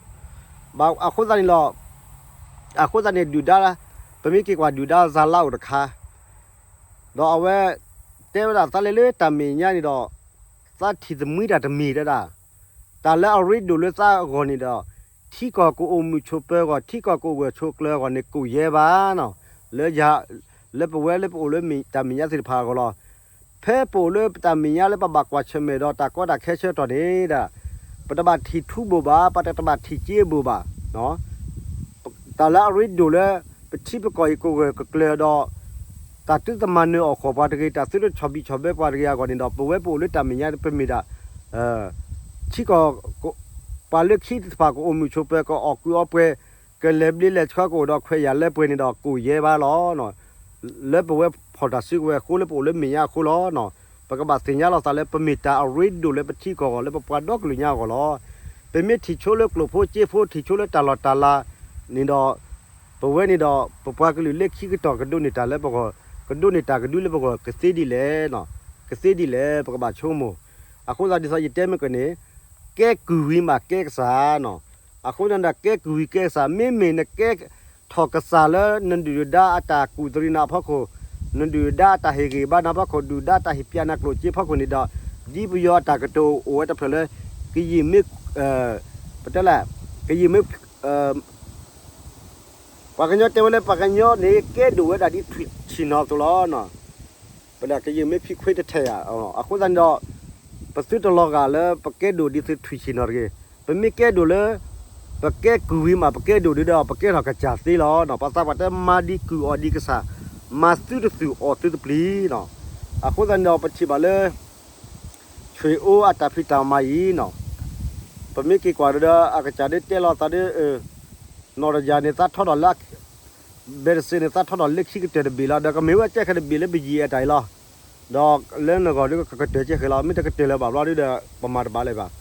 ဘၣ်အဃိသတးန့ၣ်လီၤ. အဃိသတးန့ၣ် ဒုၣ်ဒါ, ပမ့ၢ်က့ၤကွၢ်ဒုၣ်ဒါစၤလါအိၣ်တခါ ဒီးအဝဲတဲဝဲဒၣ်သးလဲၤလၢတၢ်မဲာ်ညါန့ၣ်ဒီး သးထံၣ်သမံတၢ်တမံၤတဲဒၣ်, တၢ်လၢအရ့ဒိၣ်လၢသးအဂီၢ်န့ၣ်ဒီး ထံကီၢ်ကအိၣ်မုာ်ဆိးပၢၤအဂီၢ်, ထံကီၢ်ကအိၣ်ဂၢၢ်ဆိးကျၢၤအဂီၢ်န့ၣ် ကိးယဲၢ်ဘၣ်နီၤ, လၢယၤ, လၢပဝဲလၢပအိၣ်လၢတၢ်မဲာ်ညါသ့ၣ်တဖၣ်အဂီၢ်လီၤ. ဖဲပအိၣ်လၢတၢ်မဲာ်ညါလၢပဘၣ်ကွၢ်ဆၢၣ်မဲာ်ဒီးတၢ်ကီတၢ်ခဲဆၢကတီၢ်န့ၣ်ဒၣ် ပတဘၣ်ထံၣ်ထူဘိၣ်ဘၣ်, ပတဘၣ်ထံၣ်စ့ဘိၣ်ဘၣ်. တၢ်လၢအရ့ဒိၣ်လၢ ပထံပကီၢ်အံၤကအိၣ်ဂၢၢ်ကကျၢၤဒီး တၢ်သုတမၤနၢၤအီၣ်ဃီၣ်ပှၤတဂ့ၤ, တၢ်သုတဆီၣ်ဘံၣ်ဆီၣ်ဘၢပှၤတဂ့ၤအဂီၢ်န့ၣ်ဒီး ပဝဲပအိၣ်လၢတၢ်မဲာ်ညါ ပမ့ၢ်ဒၣ် ထံကီၢ် ပှၤလၢခံသ့ၣ်တဖၣ်ကအိၣ်မုာ်ဆိးပၢၤ ကအီၣ်ကုးအီပှဲၤ ကလဲၤဘျ့လဲၤဆှီကအိၣ်ဒီးခွဲးယာ်လၢပှဲၤန့ၣ်ဒီး ကိးယဲၢ်ဘၣ်လီၤ. လၢပဝဲဖီၣ်တၢ်စုကဝဲၤအဃိ လၢပအိၣ်လၢမဲာ်ညါအဃိလီၤ. ပကဘၣ်သ့ၣ်ညါလီၤသးလၢပမ့ၢ်တၢ်အရ့ဒိၣ်လၢပထံကီၢ်အဂီၢ် လၢပပှၤဒီကလုာ်ညါအဂီၢ်လီၤ. ပမ့ၢ်ထံၣ်ဆိလၢကျိၣ်ဖိစ့ဖိ ထံၣ်ဆိလၢတၢ်လီၢ်တၢ်လၤန့ၣ်ဒီး ပဝဲန့ၣ်ဒီး ပပှၤကလုာ်လၢခံကတီၢ်ကဒိးန့ၢ်တၢ်လၢပဂီၢ်, ကဒိးန့ၢ်တၢ်ကဒုလၢပဂီၢ် ကသ့ဒ်လဲၣ်, ကသ့ဒ်လဲၣ် ပကဘၣ်ဆိကမိၣ်. အဃိသတးဒ်သိးယတဲမ့ၢ်ကန့ၣ် ကဲကုၢ်ဝံၤမးကဲကစၢ်နီၤ. အဃိသတးဒီး ကဲကုၢ်ဝံၤကဲကစၢ် မ့မ့ၢ်နကဲထီၣ်ကစၢ်လၢနဒုၣ်ဒါအတၢ်ကူၣ်သရံးနၤအဖီခိၣ်, နဒုၣ်ဒါအတၢ်ဟ့ၣ်ဂံၢ်ဘါနၤအဖီခိၣ်, ဒုၣ်ဒါတၢ်ဟ့ၣ်ပျးနၤကျိၣ်စ့အဖီခိၣ်န့ၣ်ဒီး ဒ်ပယီၤအတၢ်ကတိၤအိၣ်ဝဲတဖျၢၣ်လၢ ကယံာ်မ့ၢ် ပတဲလဲၣ် ကယံာ်မ့ၢ် ပှၤကညီတဲဝဲလၢ ပှၤကညီန့ၣ် ကဲဒိၣ်ဝဲဒၣ်ဒ်ထွံၣ်ဆံၣ်နီၤအသိးလီၤ. ပဒၣ်ကယံာ်မ့ၢ်ဖံခွ့တထဲယၤ, အဃိသတးန့ၣ်ဒီး ပသုတလီၤဂာ်လၢပကဲဒိၣ်ဒ်သိးထွံၣ်ဆံၣ်နီၤတဂ့ၤ. ပမ့ၢ်ကဲဒိၣ်လၢ ပကဲကုၢ်ဝံၤမး ပကဲဒိၣ်ဒ်ဒီး ပကဲထီၣ်ကစၢ်သ့လီၤ. ပှၤသးပှၢ်တဲမၤဒံးကုၢ်အီၣ်ဒံးကစၢ်, မၤသုတသုၣ်အီၣ်သုတပျံၤနီၤ. အဃိသတးန့ၣ်ဒီး ပထံၣ်ဘၣ်လၢ ဆွေအိၣ်အတၢ်ဖံးတၢ်မၤအံၤနီၤ, ပမ့ၢ်က့ၤကွၢ်ဒီး အကစၢ်ဒုးတဲလီၤသးဒီး နီၢ်တယၤန့ၣ် သးထီထီၣ်လၢ ဘဲတစ့န့ၣ် သးထီထီၣ်လၢခံကတၢၢ်တဘ့ၣ်လီၤ. ဒီးကမ့ၢ်ဝဲကဲဃဲၤတဘ့ၣ်လၢပယံာ်အတၢ်အံၤလီၤ. ဒီးလၢနဂီၢ်ဒုးကကတၢၢ်ကဲဃဲၤလီၤ. မ့ၢ်တကတၢၢ်လၢၤဘၣ်ဘျီဒုးဒီး ပမၤတဘၣ်လၢၤဘၣ်.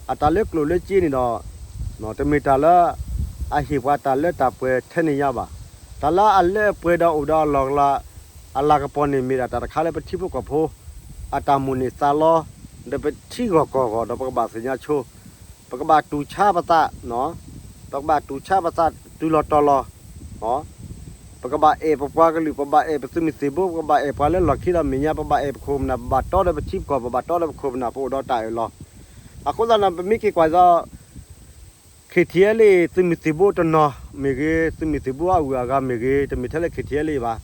အတၢ်လၢကျိၣ်လၢစ့န့ၣ်ဒီး တမ့ၢ်တၢ်လၢ အဟ့ၣ်ပှၤတၢ်လၢတၢ်ပှဲၤထဲန့ၣ်ညါဘၣ်. တၢ်လၢအလၢအပှဲၤဒီးအိၣ်ဒီးအလီၢ်အလၤ အလၤကပီၤန့ၣ် မ့ၢ်ဒၣ်တၢ်တခါလၢပထံဖိကီၢ်ဖိ အတၢ်မိၣ်န့ၢ်သးလီ ဒီးပထံဂီၢ်ကီၢ်ဂီၢ်ဒီး ပကဘၣ်သ့ၣ်ညါဆိ ပကဘၣ်တူၢ်ဆါပသး, ပကဘၣ်တူၢ်ဆါပသးတုၤလီၤတီၤလီၤ. ပကဘၣ်အဲၣ်ပပှၤကလုာ်, ပဘၣ်အဲၣ်ပသုးမုၢ်သံၣ်ဘိ, ပကဘၣ်အဲၣ်ပှၤလၢလီၢ်ခံဒီးမဲာ်ညါ, ပဘၣ်အဲၣ်ပခိၣ်ပနၢ်, ပဘၣ်တီဒီးပထံပကီၢ်, ပဘၣ်တီဒီးပခိၣ်ပနၢ်, ပအိၣ်ဒီးတၢ်အၢၣ်လီၤ. အဃိသတးဒီး ပမ့ၢ်က့ၤကွၢ်ဒီး ခ့ၣ်ထံၣ်အဲလ့ၣ် သုးမုၢ်သံၣ်ဘိတနီၤမ့ၢ်ဂ့ၤ, သုးမုၢ်သံၣ်ဘိအဂုၤအဂၤမ့ၢ်ဂ့ၤ, တမ့ၢ်ထဲလၢခ့ၣ်ထံၣ်အဲလ့ၣ်ဘၣ်.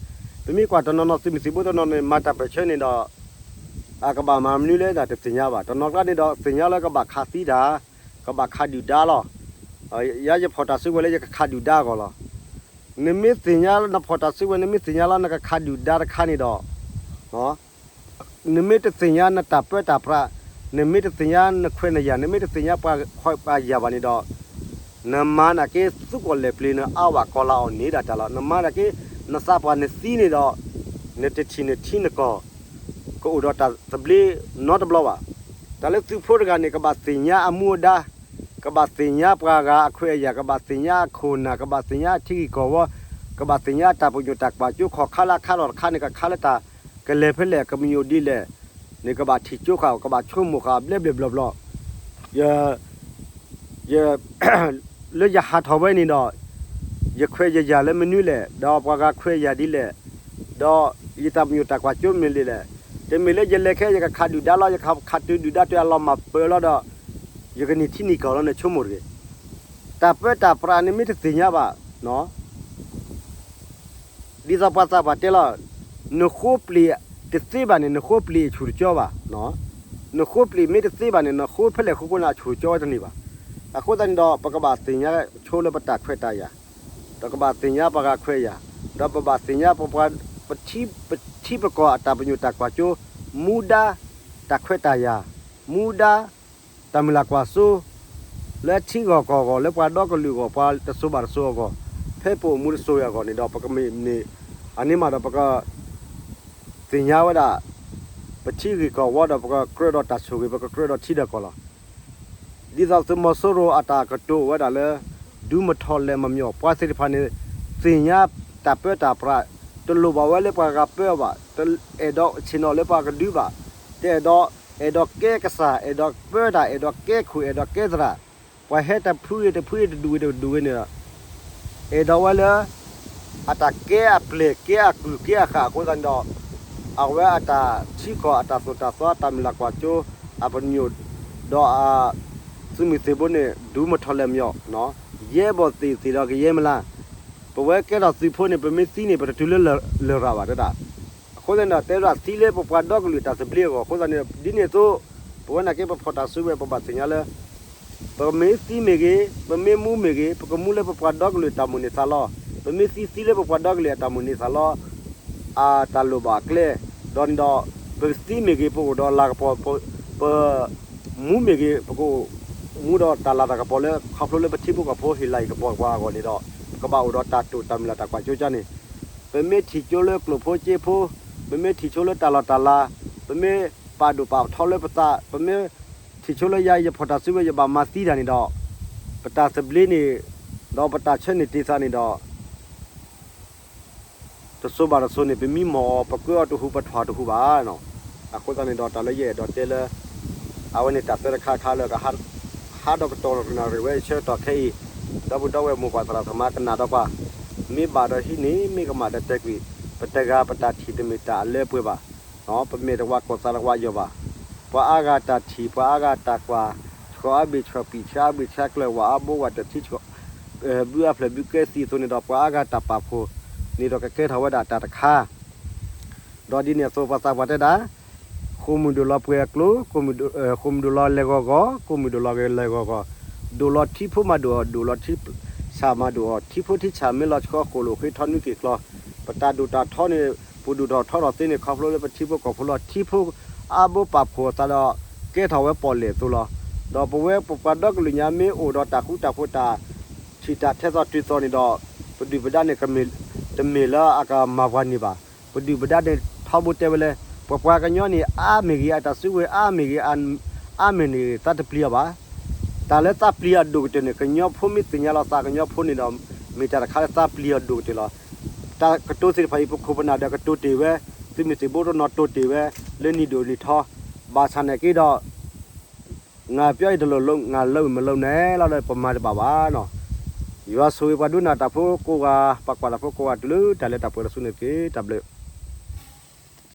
ပမ့ၢ်ကွၢ်တနီၤနီၤ သုးမုၢ်သံၣ်ဘိတနီၤန့ၣ် မၤတၢ်ပၢၢ်ဆၢန့ၣ်ဒီး အကဘၣ်မၤမနုၤလဲၣ်ဒၣ်တသ့ၣ်ညါဘၣ်. တနီၤကျါန့ၣ်ဒီး သ့ၣ်ညါလၢကဘၣ်ခးသံတၢ်, ကဘၣ်ခးဒုၣ်ဒါလီၤ. ယၤယဖီၣ်တၢ်စုကဝဲၤလၢယကခးဒုၣ်ဒါအဂီၢ်လီၤ. နမ့ၢ်သ့ၣ်ညါလၢနဖီၣ်တၢ်စုကဝဲၤ, နမ့ၢ်သ့ၣ်ညါလၢနကခးဒုၣ်ဒါတခါန့ၣ်ဒီး နမ့ၢ်တသ့ၣ်ညါနတၢ်ပၢတၢ်ပြး, နမ့ၢ်တသ့ၣ်ညါနခွဲးနယာ်, နမ့ၢ်တသ့ၣ်ညါပှၤခွဲးပှၤယာ်ဘၣ်န့ၣ်ဒီး နမၤနာ်က့သုးကီၣ်လဲၢ်ပျ့ၤ နအါဝးကီလၤအီၤန့ၣ်ဒၣ်တၢ်လီၤ. နမၤနာ်က့ နသးပှၢ်နသံန့ၣ်ဒီး နတထံၣ်နထံနကီၢ် ကအိၣ်ဒီးတၢ်သဘျ့နီတဘျီဘၣ်. တၢ်လၢသုးဖိတဂၤန့ၣ် ကဘၣ်သ့ၣ်ညါအမူအဒါ, ကဘၣ်သ့ၣ်ညါပှၤဂၤအခွဲးအယာ်, ကဘၣ်သ့ၣ်ညါအခိၣ်နၢ်, ကဘၣ်သ့ၣ်ညါအထံဂံၢ်ကီၢ်ဝီ, ကဘၣ်သ့ၣ်ညါတၢ်ပညိၣ်တၢ်ကွၢ်စိ, ခီၣ်ခါလၢအခါထီၣ်တခါန့ၣ် ကခါလၢတၢ်ကလဲၤဖဲလဲၣ်, ကမံၤအိၣ်ဒ်လဲၣ်န့ၣ် ကဘၣ်ထံၣ်ကၠိဃာ်, ကဘၣ်ဆိကမိၣ်ဃာ်ဘျဲၣ်ဘျဲၣ်ဘျီဘျီ. ယ ယ လၢယဟးထီၣ်ဝဲန့ၣ်ဒီး ယခွဲးယယာ်လၢမနုၤလဲၣ်, ဒီးပှၤဂၤခွဲးယယာ်ဒ်လဲၣ်, ဒီးယတၢ်ပညိၣ်တၢ်ကွၢ်စိမနုၤလဲၣ်, တမ့ၢ်လၢယလဲၤခဲ ယကခးဒုၣ်ဒါလီၤ, ယကခးတုၤဒုၣ်ဒါတုၤအလီၢ်မၤပၢၤလီၤဒီး ယကန့ၢ်ထံနံၤကီၢ်လီၤန့ၣ် ဆိကမိၣ်တဂ့ၤ. တၢ်ပၢတၢ်ပြးန့ၣ်မ့ၢ်တသ့ၣ်ညါဘၣ် ဒ်သိးပှၤသးပှၢ်တဲလီၤ, နဃိပျ့ၤတသ့ဘၣ်န့ၣ် နဃိပျ့ၤအဆူၣ်တကၠီဘၣ်. နဃိပျ့ၤမ့ၢ်တသ့ဘၣ်န့ၣ် နဃိဖဲလဲၣ်ဃိဃိန့ၣ်အဆူၣ်တကၠီဝဲတန့ၢ်ဘၣ်. အဃိသတးန့ၣ်ဒီး ပကဘၣ်သ့ၣ်ညါဆိလၢပတၢ်ခွဲးတၢ်ယာ်, ဒီးကဘၣ်သ့ၣ်ညါပှၤဂၤခွဲးယာ်, ဒီးပဘၣ်သ့ၣ်ညါပပှၤ ပထံ ပထံပကီၢ်အတၢ်ပညိၣ်တၢ်ကွၢ်စိ, မူဒါတၢ်ခွဲးတၢ်ယာ်, မူဒါ တၢ်မုၢ်လၢ်ကွၢ်စိ လၢထံဂီၢ်ကီၢ်ဂီၢ် လၢပှၤဒီကလုာ်အဂီၢ် ပှၤတစိၤဘၣ်တစိၤအဂီၢ်, ဖဲပအိၣ်မူတစိၤဝဲအဂီၢ်န့ၣ်ဒီး ပကမ့ၢ်န့ၢ် အန့ၣ်မးဒီး ပကသ့ၣ်ညါဝဲဒၣ် ပထံဂ့ၢ်ကီၢ်ဝီဒီး ပကကြၢးဒီးတၢ်ဆိၣ်ဂ့ၤ ပကကြၢးဒီးထံဒီးကီၢ်လီၤ. ဒ်သိးသုးမီၤစိရိၤအတၢ်ကတိၤအိၣ်ဝဲဒၣ်လၢ ဒူမထီၣ်လဲၢ်မမျီၣ် ပှၤသ့ၣ်တဖၣ်န့ၣ် သ့ၣ်ညါတၢ်ပၢတၢ်ပြး, တလိၣ်ဘၣ်ဝဲလၢပှၤဂၤပၢအီၤဘၣ်, တအဲၣ်ဒိးဆ့ၣ်နီၤလၢပှၤကဒုဘၣ်, တအဲၣ်ဒိး အဲၣ်ဒိးကဲကစၢ်, အဲၣ်ဒိးပၢတၢ်, အဲၣ်ဒိးကဲခိၣ်, အဲၣ်ဒိးကဲသရၣ်, ပှၤဟဲတဖုဂ့ၤတဖုဂ့ၤ တဒူၣ်ဂ့ၤတဒူၣ်ဂ့ၤန့ၣ်ဒီး အဲၣ်ဒိးဝဲလၢ အတၢ်ကဲအပျဲၢ် ကဲအကုၢ် ကဲအဃၣ်အဃိသတးန့ၣ်ဒီး အဝဲအတၢ်ထံကီၢ်အတၢ်သိၣ်တၢ်သီ အတၢ်မုၢ်လၢ်ကွၢ်စိ အပညိၣ် ဒီးအ သုးမုၢ်သံၣ်ဘိန့ၣ် ဒူမထီၣ်လဲၢ်မမျီၣ်, ယဲဘီၣ်သ့ၣ်သ့ၣ်ဒီးကယဲမလါ, ပဝဲကဲထီၣ်သုးဖိန့ၣ် ပမ့ၢ်သံန့ၣ် ပတတုၤလၢလရာ်ဘၣ်တဒၣ်. အဃိသတးန့ၣ်ဒီး တဲဝဲဒၣ်သံလၢပပှၤဒီကလုာ်တၢ်သဘျ့အဂီၢ်အဃိသတးန့ၣ် ဒ်န့ၣ်အသိး ပဝဲနာ်က့ပဖီၣ်တၢ်စုဝဲ ပဘၣ်သ့ၣ်ညါလၢ ပမ့ၢ်သံမ့ၢ်ဂ့ၤ, ပမ့ၢ်မူမ့ၢ်ဂ့ၤ, ပကမူလၢပပှၤဒီကလုာ်တၢ်မိၣ်န့ၢ်သးလီ, ပမ့ၢ်သံသံလၢပပှၤဒီကလုာ်အတၢ်မိၣ်န့ၢ်သးလီ အတၢ်လိၣ်ဘၣ်အကျဲ, ဒီးန့ၣ်ဒီး ပသံမ့ၢ်ဂ့ၤ ပအိၣ်ဒီးလၤကပီၤ, ပ ပမူမ့ၢ်ဂ့ၤ ပကအိၣ်မူဒီးတၢ်လၤတၢ်ကပီၤလၢ ခီဖျိလၢပထံဖိကီၢ်ဖိဟ့ၣ်လၤဟ့ၣ်ကပီၤပှၤအဂီၢ်န့ၣ်ဒီး ပကဘၣ်အိၣ်ဒီးတၢ်တိာ်တၢ်မုၢ်လၢ်တၢ်ကွၢ်စိကါန့ၣ်, ပမ့ၢ်ထံၣ်ကၠိလၢကျိၣ်ဖိစ့ဖိ, ပမ့ၢ်ထံၣ်ဆိလၢတၢ်လီၢ်တၢ်လၤ, ပမ့ၢ်ပာ်ဒိၣ်ပာ်ထီလၢပသး, ပမ့ၢ်ထံၣ်ဆိလၢယၤယဖီၣ်တၢ်စုဝဲ ယဘၣ်မၤသံတၢ်န့ၣ်ဒီး ပတၢ်သဘျ့န့ၣ် ဒီးပတၢ်ဆၢန့ၢ်တ့ၢ်သးန့ၣ်ဒီး တစိၤဘၣ်တစိၤန့ၣ် ပမံမီၢ်အီၤ ပကၢအီၤတဟူး ပထွၣ်တဟူးဘၣ်. အဃိသတးန့ၣ်ဒီး တၢ်လၢယအဲၣ်ဒိးတဲလၢ အဝဲန့ၣ်တၢ်သၢတခါခါလၢ ဟးဒီးကတီၢ်နၣ်ရံၣ်ဝဲအဆၢကတီၢ်ခဲအံၤ, ဒီပုၢ်ဒီဝဲၢ်မိၢ်ပၢ်သရၣ်သမါကနၣ်ဒီးကွၢ်, မ့ၢ်ဘၣ်ဒီးဟံးန့ၢ် မ့ၢ်ကမၣ်ဒီးတဲာ်ကွံာ်, ပတဂၤပတၢ်ထံၣ်တမ့ၢ်တၢ်အလၢအပှဲၤဘၣ်. ပမဲာ်တဝးကိၢ်သးတဝးယီၤဘၣ်. ပှၤအါဂၤတၢ်ထံၣ် ပှၤအါဂၤတၢ်ကွၢ်, ဆှီအါဘ့ၣ်ဆှီပံာ် ဆါအါဘ့ၣ်ဆါကျၢၤ ဝၤအါဘိဝၤတထံ ဘုအါဖျၢၣ်ဘုကဲသံအသိးန့ၣ်ဒီး ပှၤအါဂၤတၢ်ပာ်ဖှိၣ်န့ၣ်ဒီးကကဲထီၣ်ဝဲဒၣ်တၢ်တခါ ဒီးဒ်န့ၣ်အသိးပှၤသးပှၢ်တဲဒၣ်, ဃိာ်မုၢ်ဒိၣ်လီၤပှဲၤအကျိၤ, ဃိာ်မုၢ်ဒိၣ်လီၤလဲၤဂီၤဂီၤ, ဃိာ်မုၢ်ဒိၣ်လီၤဂဲၤလဲၤဂီၤဂီၤ, ဒိၣ်လီၤထံဖိမၤဒိၣ်အီၤ, ဒိၣ်လီၤထံဆၣ်မၤဒိၣ်အီၤ, ထံဖိထံဆၣ်မ့ၢ်လီၤဆှီဃိာ်လိာ်ဃ့ထီနွံက့ၤကျီ, ပတၢ်ဒိၣ်တၢ်ထီန့ၣ် ပဒိၣ်ထီၣ်ထီထီၣ်သ့န့ၣ် ခီဖျိလၢပထံဖိကီၢ်ဖိလီၤ. ထံဖိအါဘိပာ်ဖှိၣ်အသးဒီး ကဲထီၣ်ဝဲပီၣ်လဲၣ်အသိးလီၤ. ဒီးပဝဲပပှၤဒီကလုာ်ညါမ့ၢ်အိၣ်ဒီးတၢ်ဃူတၢ်ဖိးတၢ် ထံၣ်တၢ်ထဲသိးတုၤသိးန့ၣ်ဒီး ပဒုၣ်ပဒါန့ၣ် တမ့ၢ်လၢအကမၤပှၤန့ၢ်ဘၣ်. ပဒုၣ်ပဒါန့ၣ် ထီဘိတဲဝဲလၢ ပပှၤကညီန့ၣ် အါမ့ၢ်ဂ့ၤ အတၢ်စုကဝဲၤအါမ့ၢ်ဂ့ၤ အါမ့ၢ်န့ၣ် သးတပျံၤအီၤဘၣ်. တၢ်လၢသးပျံၤအီၤဒိၣ်ကတၢၢ်န့ၣ် ကညီဖိမ့ၢ်သ့ၣ်ညါလီၤသးကညီဖိန့ၣ်ဒီး မ့ၢ်တၢ်တခါလၢသးပျံၤအီၤဒိၣ်ကတၢၢ်လီၤ. တၢ်ကတိၤသ့ၣ်တဖၣ်အံၤ ပခိၣ်ပနၢ်ဒီးကတိၤတ့ၢ်ဝဲ, သုးမုၢ်သံၣ်ဘိတနီၤတိၤတ့ၢ်ဝဲ လၢနံၣ်ဒိၣ်နံၣ်ထီ, ဘၣ်ဆၣ်နာ်က့ဒီး ငါပြောအံၤတလိၣ် ငါလုပ်မလုပ်နဲ့လီၤဒီး ပမၤတဘၣ်ဘၣ်နီၤ. ယွၤဆိၣ်ဂ့ၤပှၤဒိကနၣ်တၢ်ဖိကိးဂၤ, ပှၤကွၢ်တၢ်ဖိကိးဂၤ တုၤလၢတၢ်လၢတၢ်ပှဲၤလၢဆူန့ၣ်တက့ၢ်. တၢ်ဘျုး